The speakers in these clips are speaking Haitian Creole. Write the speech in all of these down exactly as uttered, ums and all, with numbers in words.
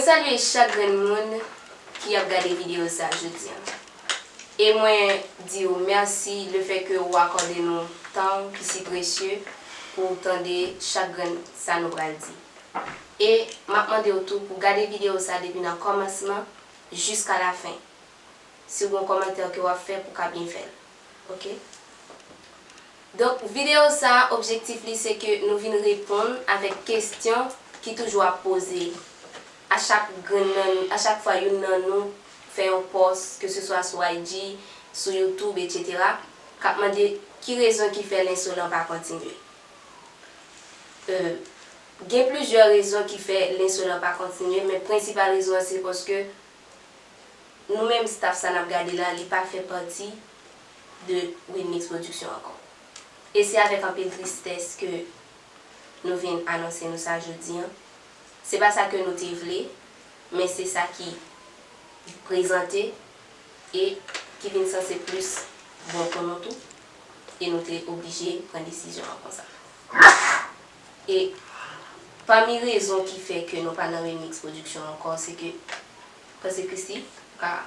Salye chak grenn moun ki ap gade videyo sa jodi a. E mwen di w mèsi lefètke ou akòde nou tan w ki si presye pou w tande chak grenn sa nou pral di. E m ap mande w tou pou w gade videyo sa depi nan kòmansman jiska lafen. Si w gen yon kòmantè ke w ap fè, pou w ka byen fè l. Oke? Donk, videyo sa a, objektif li se ke nou vin reponn avèk kesyon ki toujou ap poze a chak grenn nan, a chak fwa youn nan nou fè yon pòs, ke se swa sou I G, sou YouTube, etsetera, k ap mande ki rezon ki fè Lensolan pa kontinye. Euh, gen plizyè rezon ki fè Lensolan pa kontinye, men prensipal rezon an se paske nou menm staff sa n ap gade la, li pa fè pati de Wilmix Production ankò. E se avèk anpil tristès ke nou vin anonse nou sa jodi an. Se pa sa ke nou te vle, men se sa ki prezante e ki vin sanse plis bon pou nou tou. E nou te oblije pran desizyon an konsa. E pami rezon ki fè ke nou pa nan Wilmix Production ankò, se ke, panse Christy ka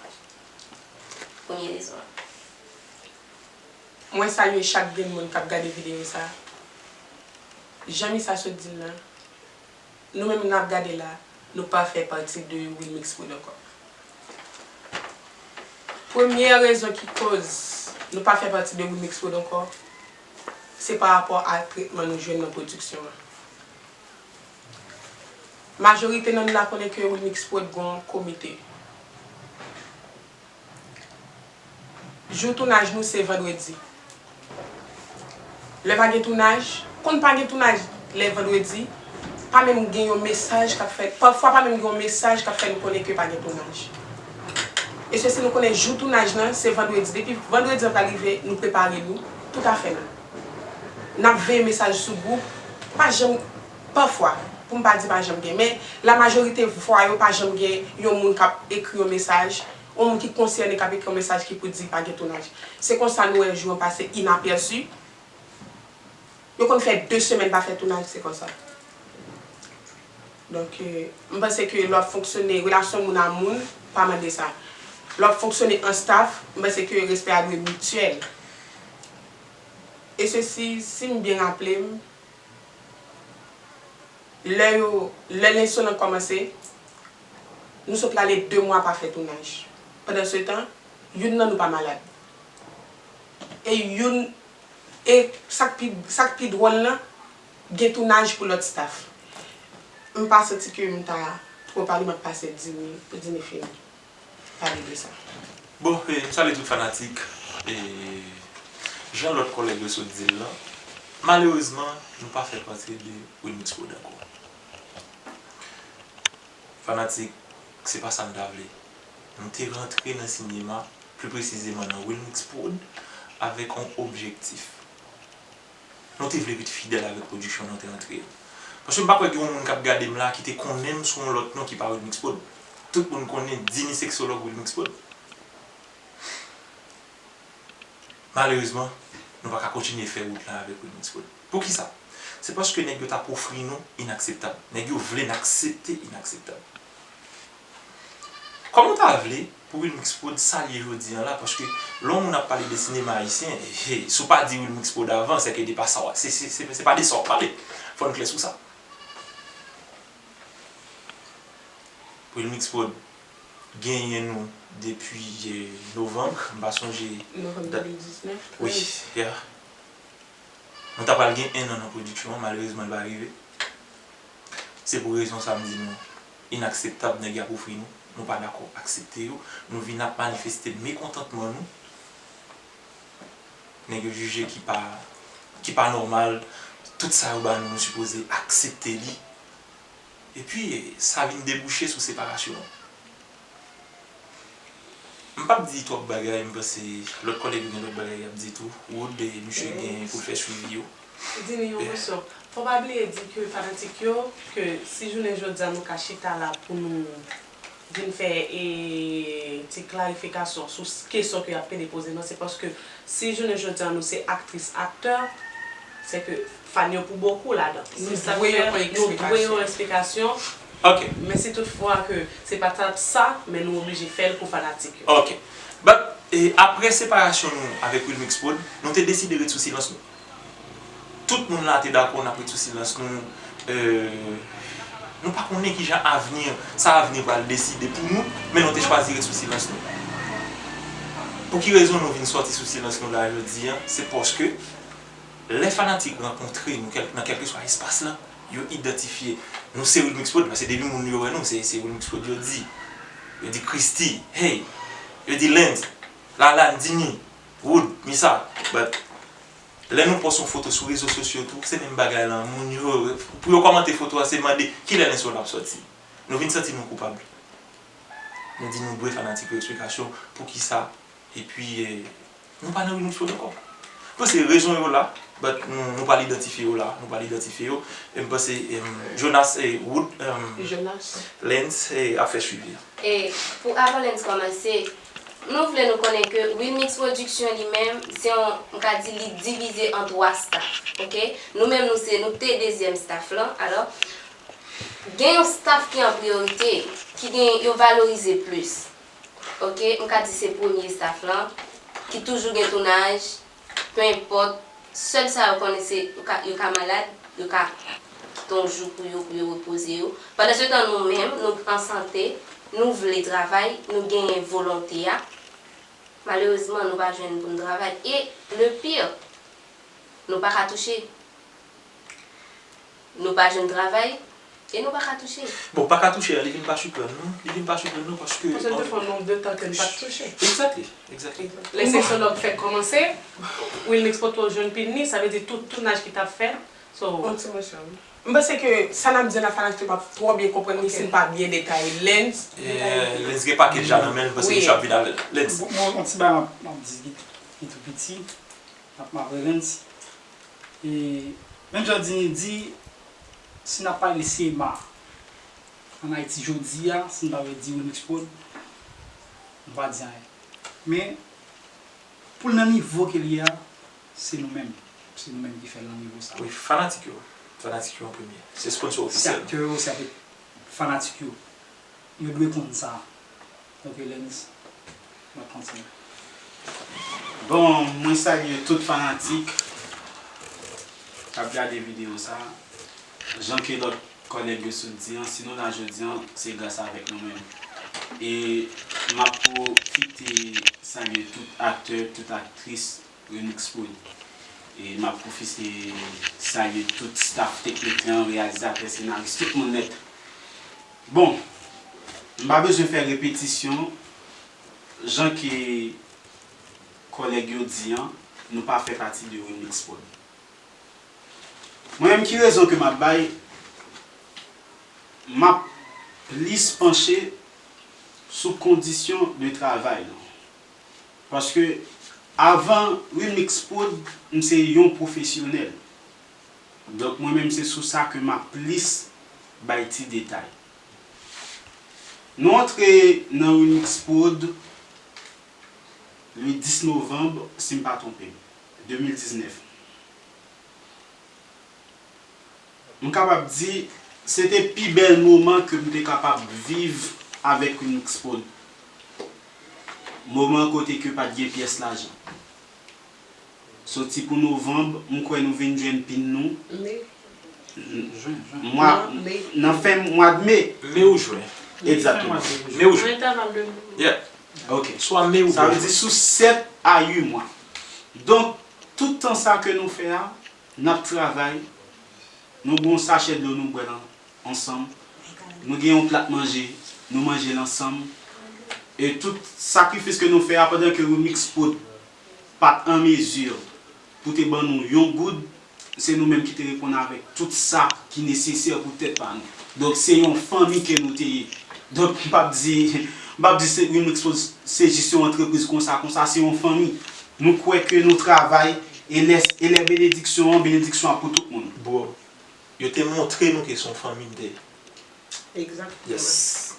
premye rezon an. Mwen salye chak grenn moun k ap gade videyo sa. Jan Misa sot di l lan, nou menm n ap gade la, nou pa fè pati de Wilmix Prod ankò. Premye rezon ki koz nou pa fè pati de Wilmix Prod ankò, se pa rapò a tretman nou jwenn nan pwodiksyon an. Majorite nan nou la konnen ke Wilmix Prod gen yon komite. Jou tounaj nou se vandredi. Lè pa gen tounaj, konn pa gen tounaj lè vandredi, pa menm gen yon mesaj k ap fè, pafwa pa menm gen yon mesaj k ap fè nou konnen ke pa gen tounaj. E sesi nou konnen jou tounaj lan se vandredi. Depi vandredi an pral rive, nou prepare nou toutafè nou. N ap veye mesaj sou gwoup, pa janm, pafwa, pou m pa di pa janm gen, men lamajorite fwa yo pa janm gen yon moun k ap ekri yon mesaj, yon moun ki konsène k ap ekri yon mesaj ki pou di pa gen tounaj. Se konsa nou wè jou an pase inapèsi. Yo konn fè de semèn pa fè tounaj, se konsa. Donk, euh, m panse ke lè w ap fonksyone, relasyon moun a moun, pa mande sa. Lè w ap fonksyone an staff, m panse ke respè a dwe mityèl. E sesi, si m byen raple m, lè yo, lè Lensolan kòmanse, nou sot rale de mwa pa fè tounaj. Pandansetan, youn nan nou pa malad. E youn, e sa k pi, sa k pi dwòl lan, gen tounaj pou lòt staff. M pa santi ke m ta twò pale, m ap pase Dini, pou Dini fini pale de sa. Bon, e, m salye tout fanatik. E, jan lòt kòlèg yo sot di l lan, malerezman, nou pa fè pati de Wilmix Prod ankò. Fanatik, se pa sa n ta vle. Nou te rantre nan sinema, pli presizeman nan Wilmix Prod, avèk yon objektif. Nou te vle ret fidèl avèk pwodiksyon nou te antre an. Paske m pa kwè gen yon moun k ap gade m la ki te konnen m sou yon lòt non ki pa Wilmix Prod. Tout moun konnen Dini Seksològ Wilmix Prod. Malerezman, nou pa ka kontinye fè wout la avèk Wilmix Prod. Poukisa? Se paske nèg yo t ap ofri nou inakseptab. Nèg yo vle n aksepte inakseptab. Kòman w ta vle pou Wilmix Prod sa l ye jodi an la, paske lè yon moun ap pale de sinema ayisyen, he, si w pa di Wilmix Prod avan, sèke de pa sa w, se, se, se, se pa de sa w ap pale. Fò n klè sou sa. Wilmix Prod genyen nou depi, eh, novanm, m pa sonje. Novanm de mil diznèf, trèz. Wi, yeah. Nou ta pral gen en an nan pwodiksyon an, malerezman, li pa rive. Se pou rezon sa m di nou, inakseptab nèg y ap ofri nou, nou pa dakò aksepte yo, nou vin ap manifeste mekontantman nou. Nèg yo jije ki pa, ki pa nòmal, tout sa yo ba nou, nou sipoze aksepte li. Epi, sa vin debouche sou separasyon an. M p ap di twòp bagay, m panse lòt kòlèg yo gen lòt bagay y ap di tou. Wood, e, misye gen pou l fè swivi yo. Dini, yon kesyon. Fò w pa bliye di ke fanatik yo, ke si jounen jodi a nou ka chita la pou nou vin fè, e, ti klarifikasyon sou s-, kesyon ke y ap pede poze nou, se paske si jounen jodi a nou se aktris, aktè, se ke fan yo pou bokou ladan. Se sa k fè nou dwe yon esplikasyon. Ok. Men si tout fwa ke se pa t ap sa, men nou oblije fè l pou fanatik yo. Ok. But, e, apre separasyon nou avèk Wilmix Prod, nou te deside ret sou silans nou. Tout moun la te dakò n ap ret sou silans nou. E, nou pa konnen kijan avni, sa avni pral deside pou nou, men nou te chwazi ret sou silans nou. Pou ki rezon nou vin sòti sou silans nou la jodi a? Se paske lè fanatik rankontre nou kèl- nan kèlkeswa espas la, yo idantifye nou se Wilmix Prod, paske depi moun yo wè nou, se, se Wilmix Prod yo di. Yo di Christy, hey, yo di Lens, Lala, Dini, Wood, Misa. But lè nou pòs yon foto sou rezo sosyo tou, se menm bagay la, moun yo, pou yo kòmante foto a, se mande kilè Lens Wood ap sòti. Nou vin santi nou koupab. Nou di nou dwe fanatik yo eksplikasyon poukisa. Epi, e, nou pa nan Wilmix Prod ankò. Bon, se rezon yo la, but nou, nou pral idantifye yo la, nou pral idantifye yo. E m panse, em, Jonas e Wood, em, Jonas. Lens e ap fè swivi a. E pou avan Lens kòmanse, nou vle nou konnen ke Wilmix Production li menm, se yon, m ka di li divize an twa staff, ok? Nou menm nou se, nou te dezyèm staff lan, alò, gen yon staff ki an priyorite, ki gen, yo valorize plis. Ok, m ka di se premye staff lan, ki toujou gen tounaj, pe enpòt, sèl sa yo konnen se yo ka, yo ka malad, yo ka kite yon jou pou yo, pou yo repoze yo. Pandansetan nou menm, nou an sante, nou vle travay, nou genyen volonte a. Malerezman, nou pa jwenn pou n travay. E le pire, nou pa ka touche. Nou pa jwenn travay e nou pa ka touche. Bon, pa ka touche a, li vin pa siprann nou. Li vin pa siprann nou paske. Paske nou te fè yon nonb de tan ke n pa t touche. Exactly, exactly. Lè seksològ fèk kòmanse, Wilmix Prod jwenn pin li, sa vle di tout tounaj ki t ap fèt. So, On ti mwen cham. M panse ke sa n ap di la fanatik yo p ap twò byen konprann li si n pa byen detaye. Lens. Yeah, Lens gen pakèt jan nan men l, m panse misye ap vin avè l. Lens. Bon, bon, yon ti bagay m ap, m ap di ki, ki tou piti, m ap, m ap relans. E, menm jan Dini di, si n ap pale siyema ann Ayiti jodi a, si n pa vle di Wilmix Prod, nou pa di anyen. Men, pou l nan nivo ke l ye a, se nou menm. Se nou menm ki fè l nan nivo sa. Wi, fanatik yo. Fanatik yo an premye. Se sponsor Se ofisyèl. Aktè yo, se avèk fanatik yo. Yo dwe konn sa. Ok, Lens, n ap kontinye. Bon, mwen salye tout fanatik k ap gade videyo sa. Jan ke lòt kòlèg yo sot di an, si nou la jodi an, se gras avèk nou menm. E m ap pwofite salye tout aktè, tout aktris Wilmix Prod. E m ap pwofite salye tout staff teknik lan, reyalizatè, senaris, tout moun nèt. Bon, m pa bezwen fè repetisyon, jan ke kòlèg yo di an, nou pa fè pati de Wilmix Prod. Mwen menm ki rezon ke m ap bay, m ap plis panche sou kondisyon de travay lan. Paske avan Wilmix Prod, m se yon pwofesyonèl. Donk mwen menm se sou sa ke m ap plis bay ti detay. Nou antre nan Wilmix Prod le dis novanm, si m pa twonpe m, de mil diznèf. M kapab di, se te pi bèl moman ke m te kapab viv avèk Wilmix Prod. Moman kote ke pa t gen pyès lajan. Soti pou novanm, m kwè nou vin jwenn pin nou. Me. Mwa, nan fen mwa de me. Me ou jwen. Egzakteman. Me ou jwen. Entèval de Yeah. Ok. Swa me ou Sa vle jwen. Di sou sèt a uit mwa. Donk, tout tan sa ke nou fè a, n ap travay, nou gen yon sachè dlo nou bwè lan ansanm, nou gen yon plat manje, nou manje l ansanm. E tout sakrifis ke nou fè a pandan ke Wilmix Prod pa t an mezi pou te ban nou yon goud, se nou menm ki te reponn avèk tout sa ki nesesè pou tèt pa nou. Donk, se yon fanmi ke nou te ye. Donk, m p ap di, m p ap di se Wilmix Prod se jis yon antrepriz konsa, konsa, se yon fanmi. Nou kwè ke nou travay, e lè, e lè benediksyon an, benediksyon an pou tout moun. Bro, yo te montre nou ke se yon fanmi n te ye. Egzakteman. Yes.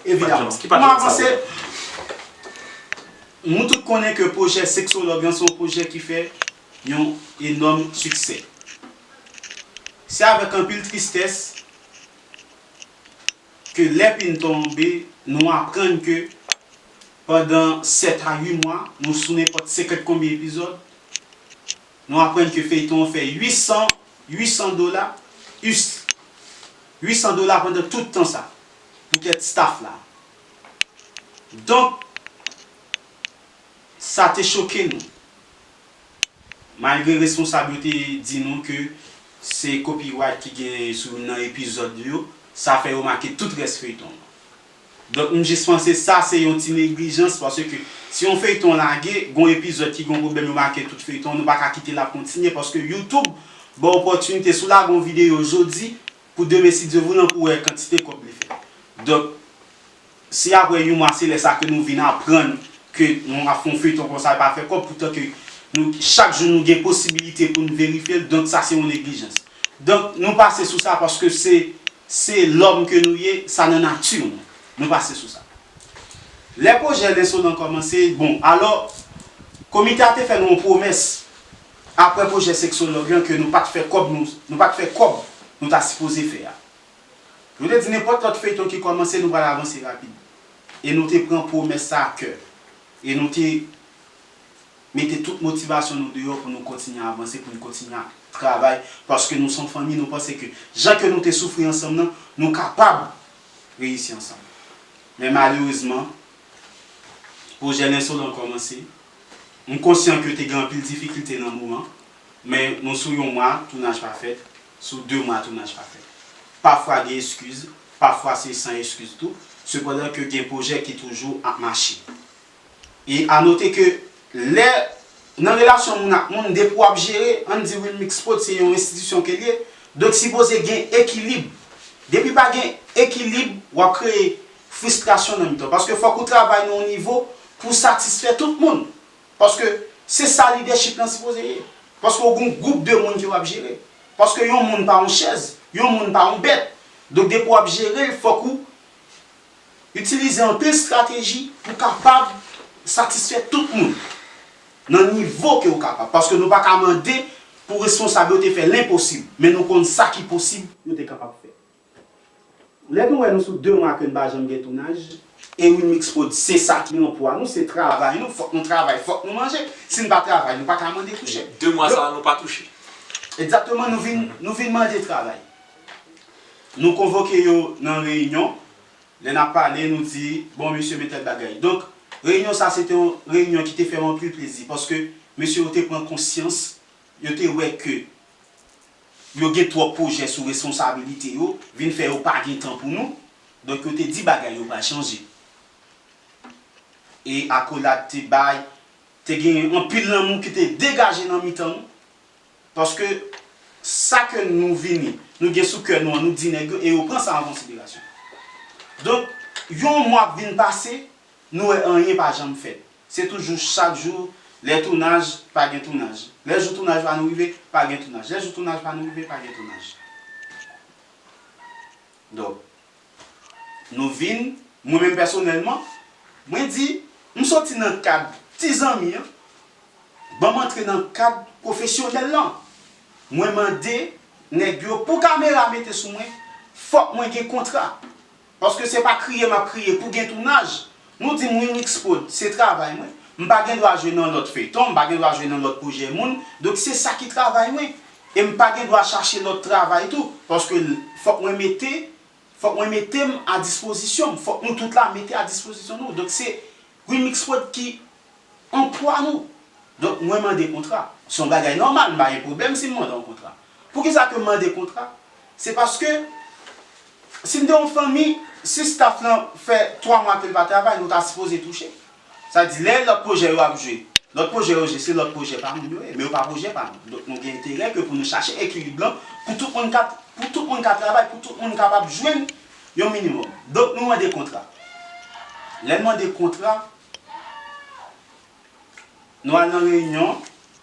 Evidaman. Ki pa Pou mwen jwenn sa, avanse, bro. Nou tout konnen ke pwojè Seksològ lan se yon pwojè ki fè yon enòm siksè. Se avèk anpil tristès ke lè pli n tonbe, nou aprann ke pandan sèt a uit mwa, nou sou nenpòt senkant konbyen epizòd, nou aprann ke feyton an fè uit san, uit san dola, us, uit san dola pandan tout tan sa, poutèt staff la. Donk, sa te choke nou. Malgre responsab yo te di nou ke se copyright ki gen sou youn nan epizòd yo, sa fè yo make tout rès feyton an. Donk, m jis panse sa se yon ti neglijans, paske si yon feyton lage, gon epizòd ki gon pwoblèm, yo make tout feyton, nou pa ka kite l ap kontinye, paske YouTube ba w opòtinite, si w lage yon videyo jodi, pou demen, si Dye voulan, pou w wè kantite kòb li fè. Donk, si apre yon mwa, se lè sa ke nou vin aprann ke nou ap fè yon feyton konsa, e pa fè kòb, poutan ke nou, chak jou, nou gen posibilite pou n verifye l, donk sa se yon neglijans. Donk, nou pase sou sa paske se, se lòm ke nou ye, sa nan nati nou. Nou pase sou sa. Lè pwojè Lensolan kòmanse, bon, alò, komite a te fè nou yon pwomès, apre pwojè seksològ lan, ke nou pa t fè kòb, nou, nou pa t fè kòb nou ta sipoze fè a. Nou te di nenpòt lòt feyton ki kòmanse, nou pral avanse rapid. E nou te pran pwomès sa a kè. E nou te mete tout motivasyon nou deyò pou nou kontinye avanse, pou nou kontinye travay, paske nou se yon fanmi, nou panse ke jan ke nou te soufri ansanm nan, nou kapab reyisi ansanm. Men malerezman, pwojè Lensolan kòmanse. M konsyan ke te gen anpil difikilte nan moman, men nou sou yon mwa tounaj pa fèt, sou de mwa tounaj pa fèt. Pafwa gen eskiz, pafwa se san eskiz tou, sepandan ke gen pwojè ki toujou ap mache. E a note ke lè nan relasyon moun ak moun, depi w ap jere, ann di Wilmix Prod se yon enstitisyon ke l ye, donk sipoze gen ekilib. Depi pa gen ekilib, w ap kreye fristrasyon nan mitan. Paske fòk ou travay nan yon nivo pou w satisfè tout moun. Paske se sa lidèchip lan sipoze ye. Paske w gen yon gwoup de moun ke w ap jere. Paske yon moun pa yon chèz, yon moun pa yon bèt. Donk depi w ap jere l, fòk ou itilize anpil estrateji pou kapab satisfè tout moun nan nivo ke w kapab. Paske nou pa ka mande pou responsab yo te fè lenposib, men nou konn sa ki posib yo te kapab fè. Lè nou wè nou sou de mwa ke n pa janm gen tounaj, e Wilmix Prod se sa ki nan pwa nou, se travay nou, fòk nou travay, fòk nou manje. Si n pa travay, nou pa ka mande pou chèk. De mwa sa a, nou pa touche. Egzakteman, nou vin, nou vin mande travay. Nou konvoke yo nan reyinyon. Lè n ap pale, nou di, bon, mesye, men tèl bagay. Donk, reyinyon sa, se te yon reyinyon ki te fè m anpil plezi, paske mesye yo te pran konsyans, yo te wè ke yo gen twòp pwojè sou responsabilite yo, vin fè yo pa gen tan pou nou. Donk, yo te di bagay yo pral chanje. E akolad te bay, te gen anpil lanmou ki te degaje nan mitan nou. Paske sa ke nou vini, nou gen sou kè nou an, nou di nèg yo, e yo pran sa an konsiderasyon. Donk, yon mwa ap vin pase, nou wè anyen pa janm fèt. Se toujou chak jou, lè tounaj, pa gen tounaj. Lè jou tounaj pa nou rive, pa gen tounaj. Lè jou tounaj pa nou rive, pa gen tounaj. Donk, nou vin, mwen menm pèsonèlman, mwen di, m soti nan kad ti zanmi an, ban m antre nan kad pwofesyonèl lan. Mwen mande nèg yo pou kamera mete sou mwen, fòk mwen gen kontra. Paske se pa kriye m ap kriye pou gen tounaj. Nou di m Wilmix Prod, se travay mwen. M pa gen dwa jwe nan lòt feyton, m pa gen dwa jwe nan lòt pwojè moun. Donk se sa ki travay mwen. E m pa gen dwa chache lòt travay tou. Paske fòk mwen mete, fòk mwen mete m a dispozisyon m. Fòk nou tout la mete a dispozisyon nou. Donk se Wilmix Prod ki anplwa nou. Donk, mwen mande kontra. Se yon bagay nòmal, m pa gen pwoblèm si m mande yon kontra. Poukisa ke m mande kontra? Se paske, si n te yon fanmi, si staff lan fè twa mwa ke l pa travay, nou ta sipoze touche. Sa di, lè lòt pwojè yo ap jwe, lòt pwojè yo jwe, se lòt pwojè pa moun yo ye, men yo pa pwojè pa nou. Donk, nou gen enterè ke pou nou chache ekilib lan, pou tout moun ka, pou tout moun ka travay, pou tout moun kapab jwenn yon minimòm. Donk, nou mande kontra. Lè n mande kontra, nou al nan reyinyon.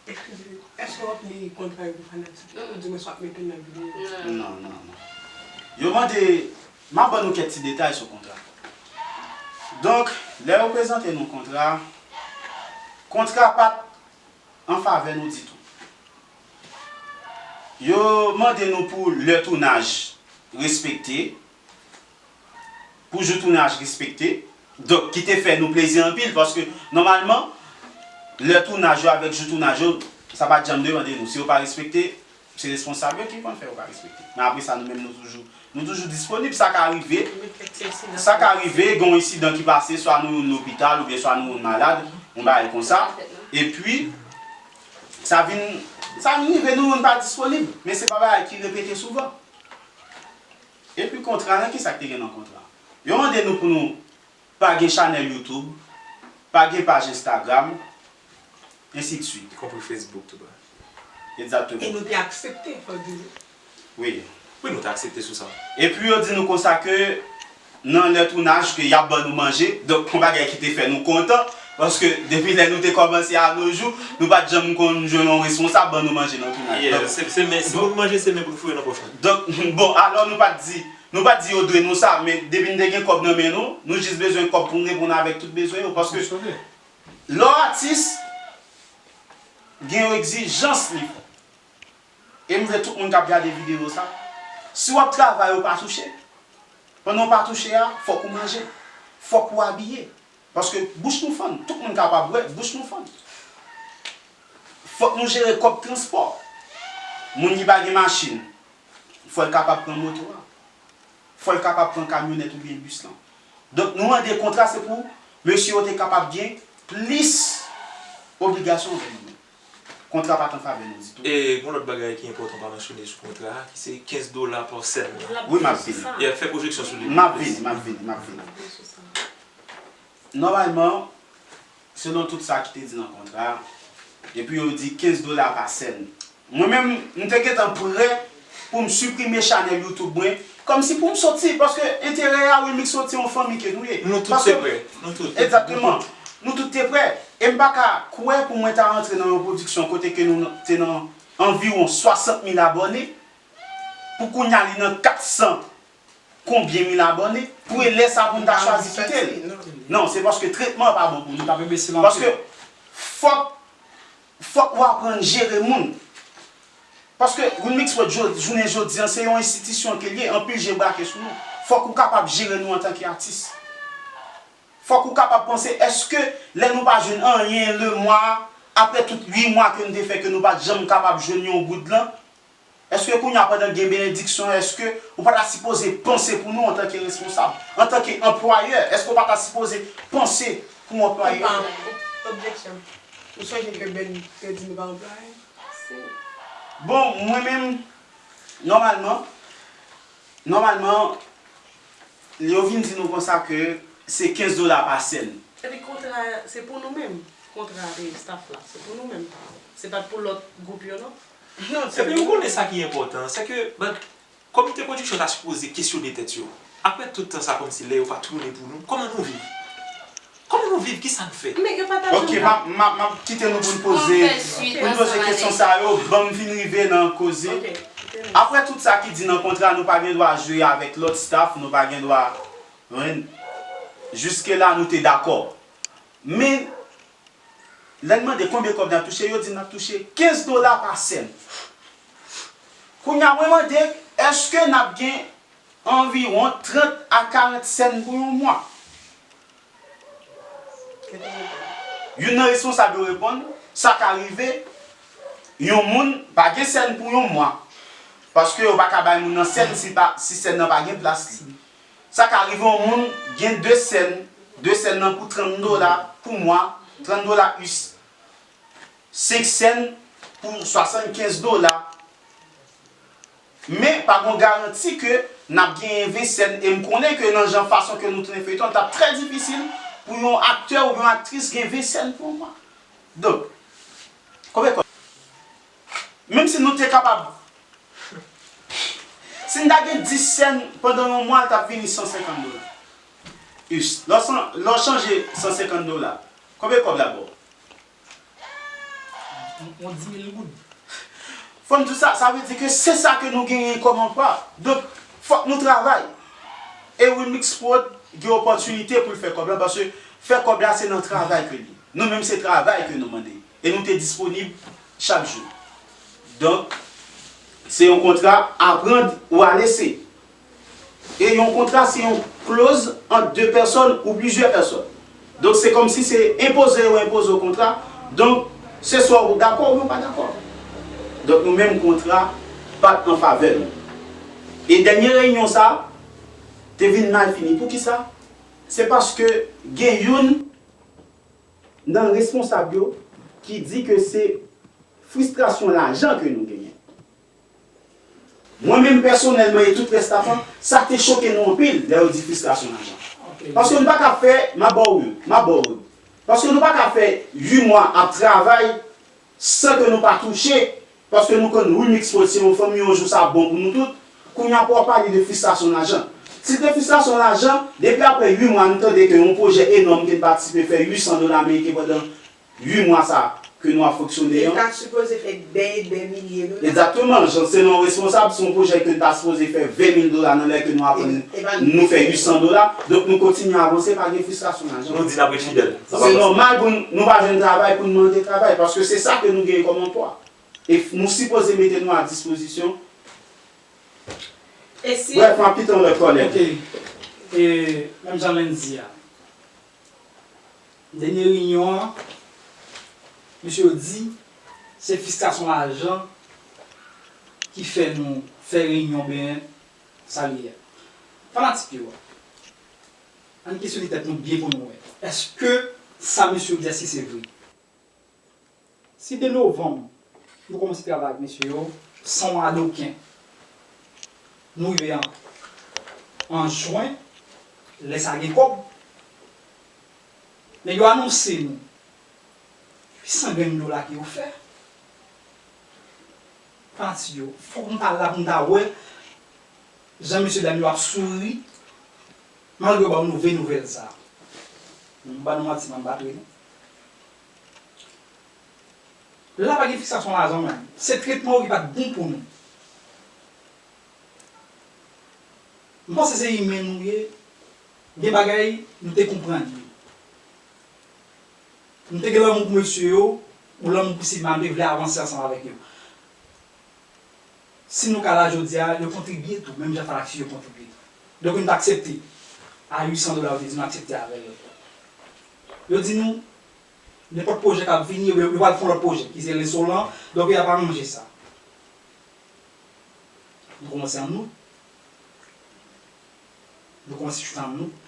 Eskize, èske w ap li kontra yo pou fanatik yo? Ou di mwen si w ap mete l nan videyo? Non, non, non. Yo mande, m ap ban nou kèk ti detay sou kontra. Donk, lè yo prezante nou kontra, kontra pa t an favè nou ditou. Yo mande nou pou lè tounaj respekte, pou jou tounaj respekte. Donk, ki te fè nou plezi anpil, paske nòmalman, lè tounaj yo avèk jou tounaj yo, sa pa t janm demande nou. Si yo pa respekte, se responsab yo ki konn fè yo pa respekte. Men apre sa, nou menm, nou toujou, nou toujou disponib. Sa ka rive, sa ka rive, gen yon ensidan ki pase, swa nou youn lopital, oubyen swa nou youn malad, yon bagay konsa. Epi, sa vin, sa vin rive, nou youn pa disponib. Men se pa bagay ki repete souvan. Epi kontra, nan ki sa k te gen nan kontra? Yo mande nou pou nou pa gen chanèl YouTube, pa gen paj Instagram, ensi de suite. Ikonpri Facebook tou ba. Egzakteman. E nou te aksepte, fò di. Wi. Wi, nou te aksepte sou sa. Epi yo di nou konsa ke nan lè tounaj ke y ap ban nou manje, donk yon bagay ki te fè nou kontan, paske depi lè nou te kòmanse a no jou, nou pa t janm konn jwenn yon responsab ban nou manje nan tounaj. Yeah, donk, se, se men, si bon, moun manje, se men pou l foure nan pòch la. Donk, bon, alò nou pa t di, nou pa t di yo dwe nou sa, men depi n te gen kòb nan men nou, nou jis bezwen kòb pou n reponn avèk tout bezwen yo, paske lè w atis, gen yon egzijans li fè. E m vle tout moun k ap gade videyo sa, si w ap travay ou pa touche, pandan w pa touche a, fòk ou manje, fòk ou abiye. Paske bouch nou fann, tout moun kapab wè, bouch nou fann. Fòk nou jere kòb transpò. Moun ki pa gen machin, fò l kapab pran moto a. Fò l kapab pran kamyonèt oubyen bis lan. Donk, nou mande kontra, se pou mesye yo te kapab gen plis obligasyon anvè nou. Kontra pa t an favè nou ditou. E gen yon lòt bagay ki enpòtan pa mansyone sou kontra a, ki se kenz dola pa sèn nan. Wi, m ap vini. E fè pwojeksyon sou li. M ap vini, m ap vini, m ap vini. Nòmalman, selon tout sa ki te di nan kontra a, epi yo di kenz dola pa sèn. Mwen menm, m te gentan prè pou m siprime chanèl YouTube mwen, kòmsi pou m soti, paske enterè a Wilmix soti yon fanmi ke nou ye. Nou tout te prè. Nou tout. Egzakteman. Nou tout te prè. E m pa ka kwè pou mwen ta rantre nan yon pwodiksyon kote ke nou te nan anviwon swasant mil abòne, pou kounye a li nan kat san konbyen mil abòne, pou e lè sa pou n ta chwazi kite l. Non, se paske tretman an pa bon pou nou. Paske fòk, fòk ou aprann jere moun. Paske Wilmix Prod, jounen jodi an, se yon enstitisyon ke l ye, anpil je brake sou nou. Fòk ou kapab jere nou antanke atis. Fòk ou kapab panse, èske lè nou pa jwenn anyen le mwa, apre tout uit mwa ke n te fè ke nou pa t janm kapab jwenn yon goud lan, èske kounye a pandan gen benediksyon, èske ou pa ta sipoze panse pou nou antanke responsab, antanke anplwayè, èske ou pa ta sipoze panse pou anplwayè? Ou pa, objeksyon. Ou sonje ke Ben te di nou pa anplwayè? Bon, mwen menm, nòmalman, nòmalman, yo vin di nou konsa ke se kenz dola pa sèn. Epi kontra a, se pou nou menm. Kontra a de staff la, se pou nou menm. Se pa t pou lòt gwoup yo, non. Non, epi ou konnen sa ki enpòtan, se ke, but, komite pwodiksyon ta sipoze kesyone tèt yo. Apre tout tan sa, kòmsi lè yo pa tounen pou nou, kòman nou viv? Kòman nou viv? Kisa n fè? Men yo pa ta janm. Ok, m ap, m ap, m ap kite nou pou n poze, pou n poze kesyon sa yo, ban m fin rive nan koze. Apre tout sa ki di nan kontra, nou pa gen dwa jwe avèk lòt staff, nou pa gen dwa, ren, jiske la nou te dakò. Men, lè n mande konbyen kòb n ap touche, yo di n ap touche kenz dola pa sèn. Kounye a, mwen mande, èske n ap gen anviwon trant a karant sèn pou yon mwa? Youn nan responsab yo reponn, sa ka rive, yon moun pa gen sèn pou yon mwa. Paske yo pa ka bay moun nan sèn si pa, si sèn nan pa gen plas li. Sa ka rive yon moun gen de sèn, de sèn nan pou trant dola pou mwa, trant dola us, senk sèn pou swasannkenz dola. Men, pa gon garanti ke n ap genyen ven sèn, e m konnen ke nan jan fason ke nou tounen feyton, l t ap trè difisil pou yon aktè oubyen yon aktris gen ven sèn pou yon mwa. Donk, konbyen kòb? Menm si nou te kapab, si n ta gen dis sèn pandan yon mwa, l t ap vini san senkant dola. Us, lè w san, lè w chanje san senkant dola, konbyen kòb l ap ba w? On, on dis mil goud. Fò n di w sa, sa vle di ke se sa ke nou genyen kòm anplwa. Donk, fòk nou travay. E Wilmix Prod gen opòtinite pou l fè kòb la, paske fè kòb la se nan travay ke l ye. Nou menm se travay ke nou mande. E nou te disponib chak jou. Donk, se yon kontra aprann ou a lese. E yon kontra se yon kloz ant de pèsòn ou plizyè pèsòn. Donk se kòmsi se enpoze yo enpoze w kontra. Donk se swa ou dakò oubyen ou pa dakò. Donk nou menm kontra pa t an favè nou. E dènye reyinyon sa te vin mal fini. Poukisa? Se paske gen youn nan responsab yo ki di ke se fristrasyon lajan ke nou genyen. Mwen menm pèsonèlman e tout rès staff lan, sa te choke nou anpil lè yo di fristrasyon lajan. Paske nou pa ka fè, m ap ba w wi, m ap ba w wi. Paske nou pa ka fè uit mwa ap travay san ke nou pa touche, paske nou konn Remix Prod se yon fanmi, yon jou sa ap bon pou nou tout. Kounye a pou w ap pale de fristrasyon lajan. Si te fristrasyon lajan, depi apre uit mwa nou tande ke yon pwojè enòm ke n patisipe fè uit san dola ameriken pandan uit mwa sa ke nou ap fonksyone an. E ta sipoze fè dè e dè milye dola. Egzakteman, jan selon responsab, se yon pwojè ke n ta sipoze fè ven mil dola nan lè ke nou aprann nou fè uit san dola. Donk nou kontinye avanse, pa gen fristrasyon lajan. Nou di n ap ret fidèl. Se nòmal pou n, nou pa jwenn travay pou n mande travay, paske se sa ke nou genyen kòm anplwa. E f- nou sipoze mete nou a dispozisyon. E si Brèf, m ap kite yon lòt kòlèg. Ok. E menm jan Lenn di a, dènye reyinyon an, mesye yo di se fristrasyon lajan ki fè nou fè reyinyon byen sa li ye. Fanatik yo, ann kesyone tèt nou byen pou nou wè. Èske sa mesye yo di, èske se vre? Si de novanm, nou kòmanse travay ak mesye yo, san yon adoken, nou rive an, an jen, lè sa gen kòb, nèg yo anonse nou uit san grenn dola ke yo fè. Pati yo, fòk nou ta la pou nou ta wè jan mesye dam yo ap souri, malgre yo ba nou move nouvèl sa. M ba nou manti, m pa t ri non. La pa gen fristrasyon lajan menm. Se tretman yo ki pa t bon pou nou. M panse se imen nou ye. Gen bagay nou te konprann yo. Nou te gen lanmou pou mesye yo, ou lanmou pou Silma, nou te vle avanse ansanm avèk yo. Si nou ka la jodi a, yo kontribye tou, menm jan Fanatik yo kontribye tou. Donk, nou t aksepte. A uit san dola, yo te di nou aksepte avè yo. Yo di nou, nenpòt pwojè k ap vini, yo, yo pral fè yon lòt pwojè, ki se Lensolan, donk, y ap aranje sa. Nou kòmanse an out. Nou kòmanse chita an out.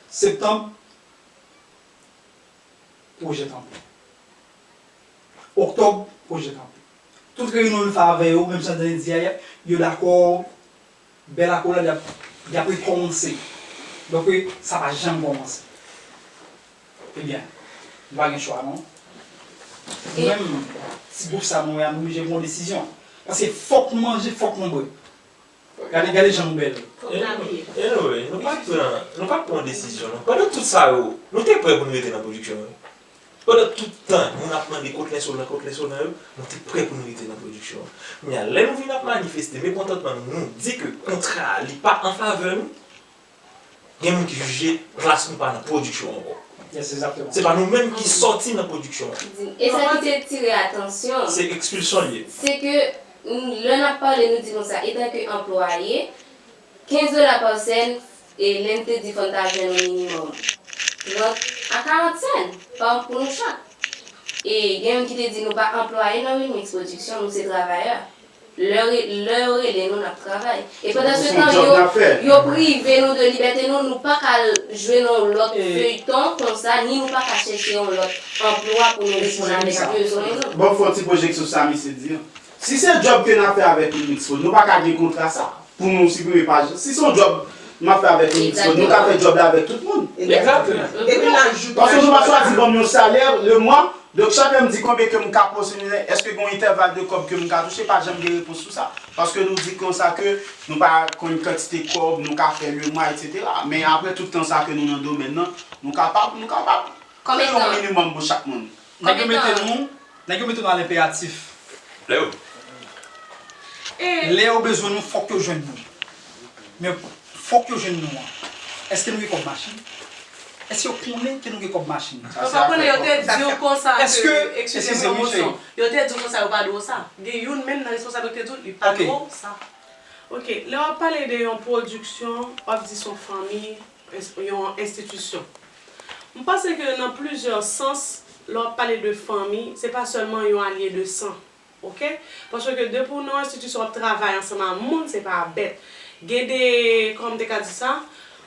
Septanm, pwojè kanpe. Oktòb, pwojè kanpe. Tout reyinyon nou fè avè yo, menm jan Dany di a, yo dakò, bèl akolad y ap, y ap rekòmanse. Donk, sa pa janm kòmanse. Ebyen, nou pa gen chwa non. Nou menm, ti gwoup sa nou ye a, nou oblije pran yon desizyon. Paske fòk nou manje, fòk nou bwè. Gade, gade jan nou bèl. Anyway, nou pa t pran, nou pa t pran desizyon non. Pandan tout sa yo, nou te prè pou nou rete nan pwodiksyon an wi. Pandan tout tan, moun ap mande kot Lensolan, kot Lensolan yo, nou te prè pou nou rete nan pwodiksyon an. Kounye a, lè nou vin ap manifeste mekontantman nou, nou di ke kontra a, li pa an favè nou, gen moun ki jije plas nou pa nan pwodiksyon ankò. Yes, exactement. Se pa nou menm ki sòti nan pwodiksyon an. E sa ki te tire atansyon, se ekspilsyon l ye. Se ke, mm, lè n ap pale, nou di konsa, etanke anplwaye, kenz dola pa sèn, e Lenn te di fò n ta jwenn yon minimòm trant a karant sèn pa, pou nou chak. E gen youn ki te di nou pa anplwaye nan Remix Production, nou se travayè. Lè re- lè yo rele nou, n ap travay. E pandan se tan, yo, yo prive nou de libète nou, nou pa ka al jwe nan yon lòt feyton konsa, ni nou pa ka chèche yon lòt anplwa pou nou reponn avèk bezwen nou. Bon, fè yon ti pwojeksyon sa misye di an. Si se djòb ke n ap fè avèk Remix Prod, nou pa ka gen kontra sa pou nou siprime paj la. Si se yon djòb n ap fè avèk Remix Prod, nou ka fè djòb la avèk tout moun. Egzakteman. Epi n ajoute. Paske nou pa chwazi ban m yon salè le mwa. Donk, chak lè m di konbyen ke m ka posede, èske gen yon entèval de kòb ke m ka touche, pa janm gen repons sou sa. Paske nou di konsa ke nou pa konn kantite kòb nou ka fè le mwa, etsetera. Men apre tout tan sa ke nou nan domèn nan, nou kapab, nou kapab fè yon minimòm pou chak moun. Nèg yo mete nou, nèg yo mete nou a lenperatif. Lè yo. Lè yo bezwen nou, fòk yo jwenn nou. Men fòk yo jwenn nou an. Èske nou gen kòb machin? Èske yo konnen ke nou gen kòb machin? Ou pa konnen, yo te di w konsa ke, eskize m, pran mosyon. Yo te di w konsa, yo pa di w sa. Gen youn menm nan responsab yo ki te di w, li pa di w sa. Ok, lè w ap pale de yon pwodiksyon, w ap di se yon fanmi, ins- yon enstitisyon. M panse ke nan plizyè sans, lè w ap pale de fanmi, se pa sèlman yon alye de san. Ok? Paske depi w nan yon enstitisyon, w ap travay ansanm a moun, se pa bèt. Gen de, kòman m te ka di sa?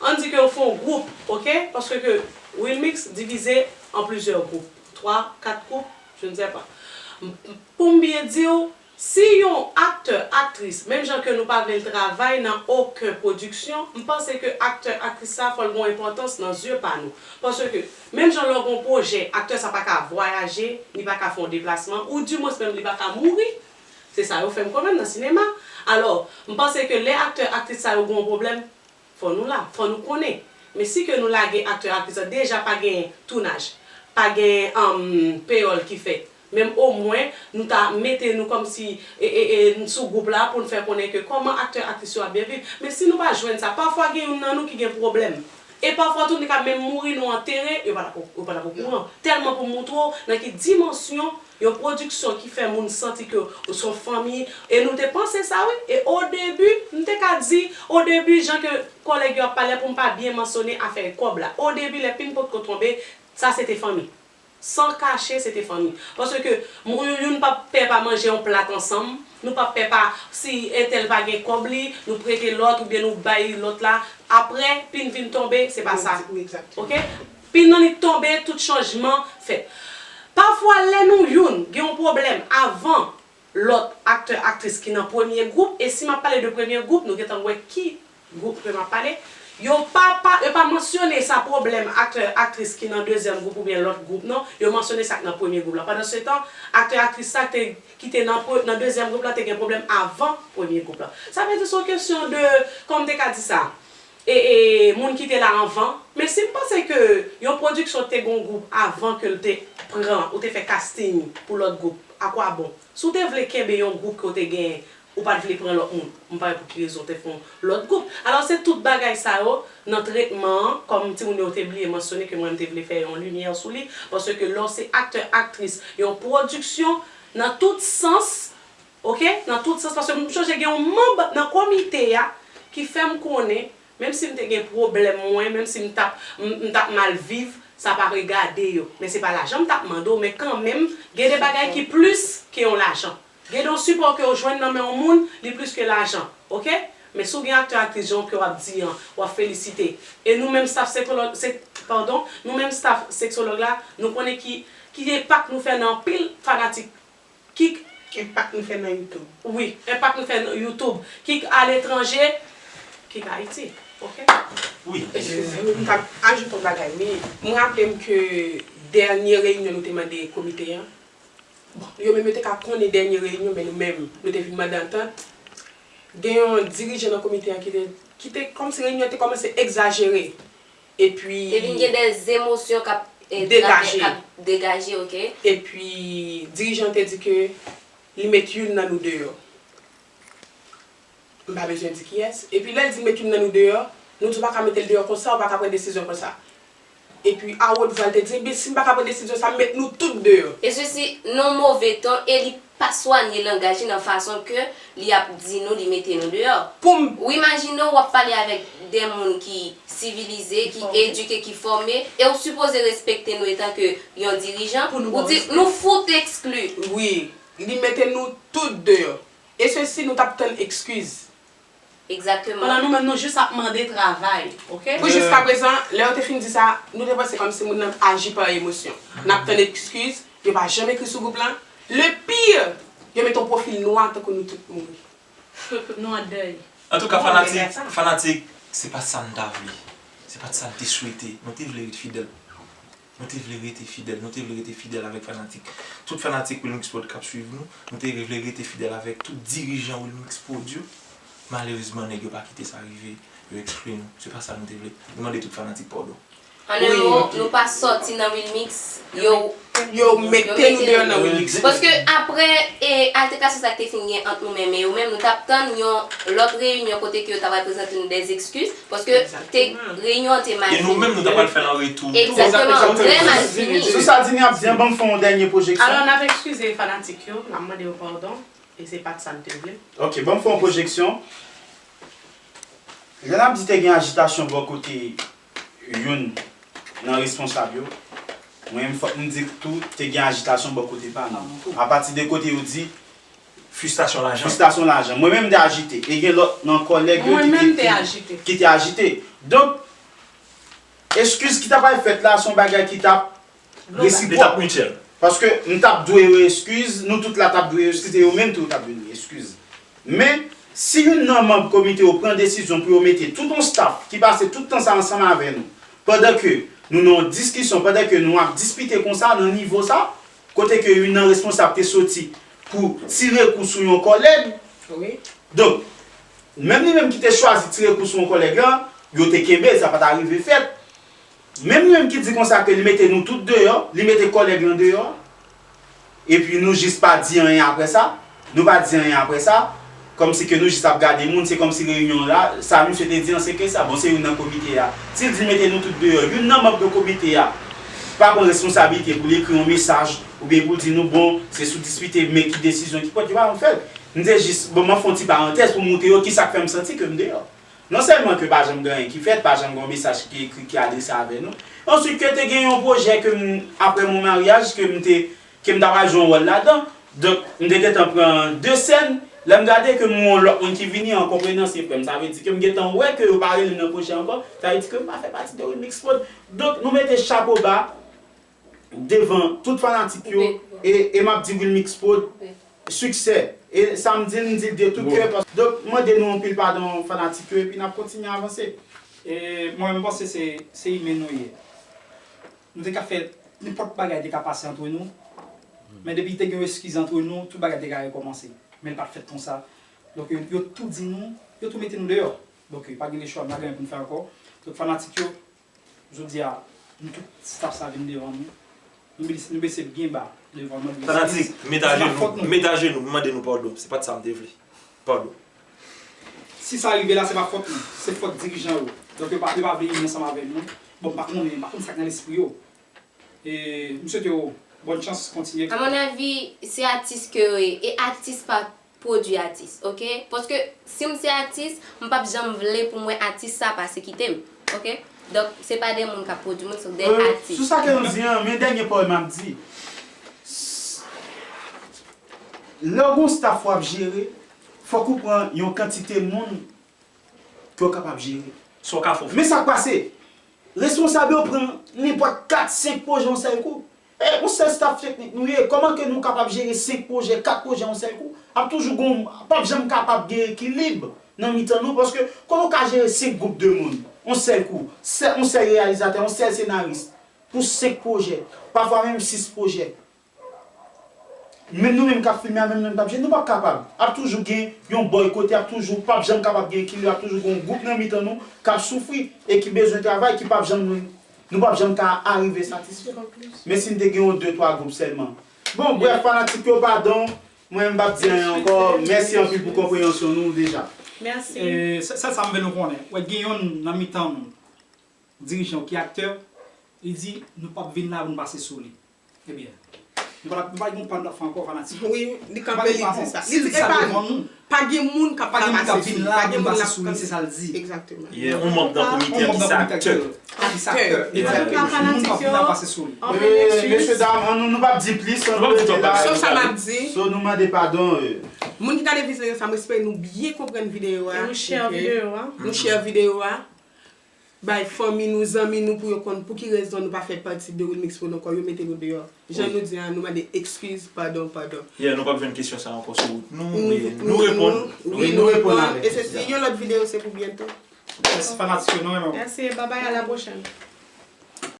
Ann di ke w fè yon gwoup, ok? Paske ke Wilmix divize an plizyè gwoup. Twa, kat gwoup, je ne sais pas. M- m- Pou m byen di w, si yon aktè, aktris, menm jan ke nou pa vle l travay nan okenn pwodiksyon, m panse ke aktè, aktris sa fò l gen yon enpòtans nan zye pa nou. Paske, menm jan lè w gen yon pwojè, aktè sa pa ka vwayaje, li pa ka fè yon deplasman, ou dimwens menm li pa ka mouri. Se sa yo fè m konprann nan sinema. Alò, m panse ke lè aktè, aktris sa yo gen yon pwoblèm, fò nou la, fò nou konnen. Men si ke nou lage aktè, aktris la deja pa gen tounaj, pa gen um, peyòl ki fèt, menm omwen nou ta mete nou kòmsi e, e, e, sou gwoup la pou n fè konnen ke kòman aktè, aktris yo ap byen viv. Men si nou pa jwenn sa, pafwa gen youn nan nou ki gen pwoblèm. E pafwa tou, li ka menm mouri, nou antere, yo pa t ap yo pa t ap okouran. Tèlman pou moutre w nan ki dimansyon yon pwodiksyon ki fè moun santi ke ou se yon fanmi. E nou te panse sa, wi. E o debi, m te ka di, o debi, jan ke kòlèg yo ap pale, pou m pa byen mansyone afè kòb la. O debi, lè pin potko tonbe, sa se te fanmi. San kache, se te fanmi. Paske moun youn p ap pè pa manje yon plat ansanm, nou p ap pè pa si entèl pa gen kòb li, nou prete lòt oubyen nou bay lòt la. Apre, pin vin tonbe, se pa sa. Wi, egzakteman. Ok? Pin nan li tonbe, tout chanjman fèt. Pafwa, lè nou youn gen yon pwoblèm avan lòt aktè, aktris ki nan premye gwoup, e si m ap pale de premye gwoup, nou gentan wè ki gwoup ke m ap pale, yo pa, pa, yo pa mansyone sa pwoblèm aktè, aktris ki nan dezyèm gwoup oubyen lòt gwoup, non, yo mansyone sa k nan premye gwoup la. Pandansetan, aktè, aktris sa k te, ki te nan pre- nan dezyèm gwoup la te gen pwoblèm avan premye gwoup la. Sa vle di se yon kesyon de, kòman m te ka di sa? E, e, moun ki te la anvan. Men si m panse ke yon pwodiksyon te gen yon gwoup avan ke l te pran, ou te fè casting pou lòt gwoup, akwabon? Si w te vle kenbe yon gwoup ke w te genyen, ou pa t vle pran lòt moun, m pa wè pou ki rezon w te fè yon lòt gwoup. Alò, se tout bagay sa yo, nan tretman an, kòm timoun yo te bliye mansyone ke mwen, m te vle fè yon limyè sou li, paske lè w se aktè, aktris, yon pwodiksyon, nan tout sans, ok, nan tout sans, paske m sonje gen yon manm nan komite a ki fè m konnen, menm si m te gen pwoblèm mwen, menm si m t ap, m, m t ap mal viv, sa pa regade yo. Men se pa lajan m t ap mande w, men kanmenm, gen de bagay ki plis ke yon lajan. Gen de yon sipò ke w jwenn nan men yon moun, li plis ke lajan, ok? Men si w gen aktè, aktris, jan ke w ap di an, w ap felisite. E nou menm staff seksològ, se, padon, nou menm staff seksològ la, nou konnen ki, ki enpak nou fè nan anpil fanatik. Ki enpak nou fè nan YouTube. Wi, enpak nou fè nan YouTube. Ki aletranje, ki Ayiti. Ok? Wi. Eskize m, m t ap ajoute yon bagay. Men, mwen raple m ke dènye reyinyon nou te mande komite an, bon, yo menm yo te ka konnen dènye reyinyon, men nou menm, nou te vin mande antant. Gen yon dirijan nan komite an ki te, ki te, kòmsi reyinyon an te kòmanse egzajere. Epi te vin gen de zemosyon k ap, eh, degaje. K ap degaje, ok. Epi dirijan an te di ke li met youn nan nou deyò. M pa bezwen di kiyès. Epi lè l di l met youn nan nou deyò, nou di w pa ka mete l deyò konsa, ou pa ka pran desizyon konsa. Epi a wot vwa l te di, ebyen si m pa ka pran desizyon sa, m met nou tout deyò. E sesi, nan move ton, e li pa swanye langaj li nan fason ke li ap di nou li mete nou deyò. Pou m... Ou imajine w ap pale avèk de moun ki sivilize, ki edike, ki fòme, e w sipoze respekte nou etanke yon dirijan, ou di nou fout ekskli. Wi, li mete nou tout deyò. E sesi, nou t ap tann eskiz. Egzakteman. Pandan nou menm, nou jis ap mande travay, ok? Pou jiskaprezan, lè yo te fin di sa, nou te panse kòmsi moun nan aji pa emosyon. N ap tann eskiz, yo pa janm ekri sou gwoup lan. Le pire, yo mete yon pwofil nwa tankou nou tout mouri. Nou an dèy. Antouka, fanatik, fanatik, se pa t sa n ta vle. Se pa t sa n te swete. Nou te vle ret fidèl. Nou te vle rete fidèl, nou te vle rete fidèl avèk fanatik. Tout fanatik Wilmix Prod k ap swiv nou, nou te vle rete fidèl avèk tout dirijan Wilmix Prod yo. Malerezman, nèg yo pa kite sa rive, yo ekskli nou. Se pa sa nou te vle. Nou mande tout fanatik padon. An en mo, nou pa sòti nan Wilmix, yo, yo mete nou deyò nan Wilmix. Paske apre, e, altèkasyon sa k te fin gen ant nou menm e yo menm, nou t ap tann yon lòt reyinyon kote ke yo ta pral prezante nou dèz ekskiz. Paske te, reyinyon an te mal fini. E nou menm, nou ta pral fè l an retou. Egzakteman, trè mal fini. Sou sa Dini ap di an, ban m fè yon dènye pwojeksyon. Alò, n ap eskize fanatik yo, n ap mande yo padon, e se pa t sa n te vle. Ok, ban m fè yon pwojeksyon. Jan n ap di te gen ajitasyon bò kote youn nan responsab yo, mwen menm fòk m di tou te gen ajitasyon bò kote pa nou. Apati de kote yo di, Fristasyon lajan. Fristasyon lajan. Mwen menm m te ajite. E gen lòt nan kòlèg yo ki te ajite. Donk, eskiz ki ta pral fèt la, se yon bagay ki t ap resipròk. Paske m t ap dwe yo eskiz, nou tout la t ap dwe yo eskiz, e yo menm tou yo t ap dwe nou eskiz. Men, si youn nan manm komite yo pran desizyon pou yo mete tout yon staff ki pase tout tan sa ansanm avè nou, pandan ke nou nan yon diskisyon, pandan ke nou ap dispite konsa nan nivo sa, kote ke youn nan responsab te soti pou tire kou sou yon kòlèg. Donk, menm li menm ki te chwazi tire kou sou yon kòlèg lan, yo te kenbe l, sa pa ta rive fèt. Menm li menm ki di konsa ke li mete nou tout deyò, li mete kòlèg lan deyò, epi nou jis pa di anyen apre sa, nou pa di anyen apre sa, kòmsi ke nou jis ap gade moun, se kòmsi reyinyon an la, sa misye te di an se ke sa, bon se youn nan komite a. Si l di l mete nou tout deyò, youn nan manm de komite a pa pran responsablite pou l ekri yon mesaj, oubyen pou l di nou bon, se sou dispite men ki desizyon ki pran, yo pa janm fè l. M te jis, bon, m ap fè yon ti parantèz pou montre yo kisa k fè m santi ke m deyò. Non sèlman ke pa janm gen anyen ki fèt, pa janm gen yon mesaj ki ekri ki adrese avè nou, answit ke te gen yon pwojè ke m, apre mon maryaj, ke m te, ke m ta pral jwe yon wòl ladan. Donk, m te gentan pran de sèn, lè m gade ke m wè yon lòt moun ki vini an konprenan se frè m, sa vle di ke m gentan wè ke yo pa rele m nan pwojè ankò, sa vle di ke m pa fè pati de Wilmix Prod. Donk, nou mete chapo ba devan tout fanatik yo, e, e m ap di Wilmix Prod, siksè. E sa m di l, m di l de tout kè. Donk, m mande nou anpil padon fanatik yo, epi n ap kontinye avanse. E mwen, m panse se, se imen nou ye. Nou te ka fè, nenpòt bagay te ka pase antre nou. Men depi te gen yon eskiz antre nou, tout bagay te ka rekòmanse. Men l pa t fèt konsa. Donk, yo, yo tou di nou, yo tou mete nou deyò. Donk, pa gen lechwa, nou pa gen anyen pou n fè ankò. Donk, fanatik yo, jodi a, nou tout staff sa vin devan nou. Nou bese, nou bese byen ba devan nou. Fanatik, met ajenou, met ajenou, m mande nou padon. Se pa t sa m te vle. Padon. Si sa rive la, se pa fòt nou. Se fòt dirijan yo. Donk, yo pa, yo pa vle vin ansanm avè nou. Bon, m pa konnen, m pa konn sa k nan lespri yo. E, m swete yo bòn chans, kontinye. A mon avi, se atis ke yo ye. E atis pa pwodui atis, oke? Paske si m se atis, m p ap janm vle pou m wè atis sa pase kite m, oke? Donk, se pa de moun k ap pwodui moun, se de atis. Sou sa ke nou di an, men dènye pawòl m ap di. Lè w gon staff w ap jere, fòk ou pran yon kantite moun ke w kapab jere. Sa w ka fè w fè. Men sa k pase, responsab yo pran nenpòt kat, senk pwojè yon sèl kou. E yon sèl staff teknik nou ye, kòman ke nou kapab jere senk pwojè, kat pwojè yon sèl kou? Ap toujou gon, p ap janm kapab gen ekilib nan mitan nou, paske kòman w ka jere senk gwoup de moun yon sèl kou, yon sèl reyalizatè, yon sèl senaris pou senk pwojè, pafwa menm sis pwojè? Menm nou menm k ap filme a, menm nou menm k ap jere, nou p ap kapab. Ap toujou gen yon bòy kote, ap toujou, p ap janm kapab gen ekilib, ap toujou gen yon gwoup nan mitan nou k ap soufri e ki bezwen travay, ki p ap janm, nou p ap janm ka arive satisfè. Men si n te gen yon de twa gwoup sèlman. Bon, brèf, fanatik yo, padon, mwen menm m p ap di anyen ankò. Mèsi anpil pou konpreyansyon nou deja. Mèsi. E, sèl sa m vle nou konnen, wè gen yonn nan mitan nou, dirijan w ki aktè, li di nou p ap vin la pou n pase sou li. Ebyen, nou pa, nou pa gen yon pa nou t ap fè ankò, fanatik. Wi, li kanpe, li di sa. Li di, e pa, pa gen moun k ap ka pase sou li. Pa gen moun k ap vin la pou n pase sou li, se sa l di. Egzakteman. Yeah, yon manm nan komite an ki se aktè. Aktè. Egzakteman. Moun k ap vin la pase sou li. Anpil eskiz. Mesye dam, ann nou, nou p ap di plis, ann nou rete la. Sèl sa m ap di. So, nou mande padon. Moun ki gade videyo sa, m espere nou byen konprann videyo a. Nou share videyo a. Nou share videyo a. Bay fanmi nou, zanmi nou pou yo konn pou ki rezon nou pa fè pati de Wilmix Prod ankò, yo mete nou deyò. Jan nou di a, nou mande ekskiz, padon, padon. Yeah, nou p ap jwenn kesyon sa ankò sou wout nou, men nou reponn. Wi, nou reponn. E se si yon lòt videyo, se pou byento. Mèsi fanatik yo, nou renmen w. Mèsi, babay, a la pwochèn.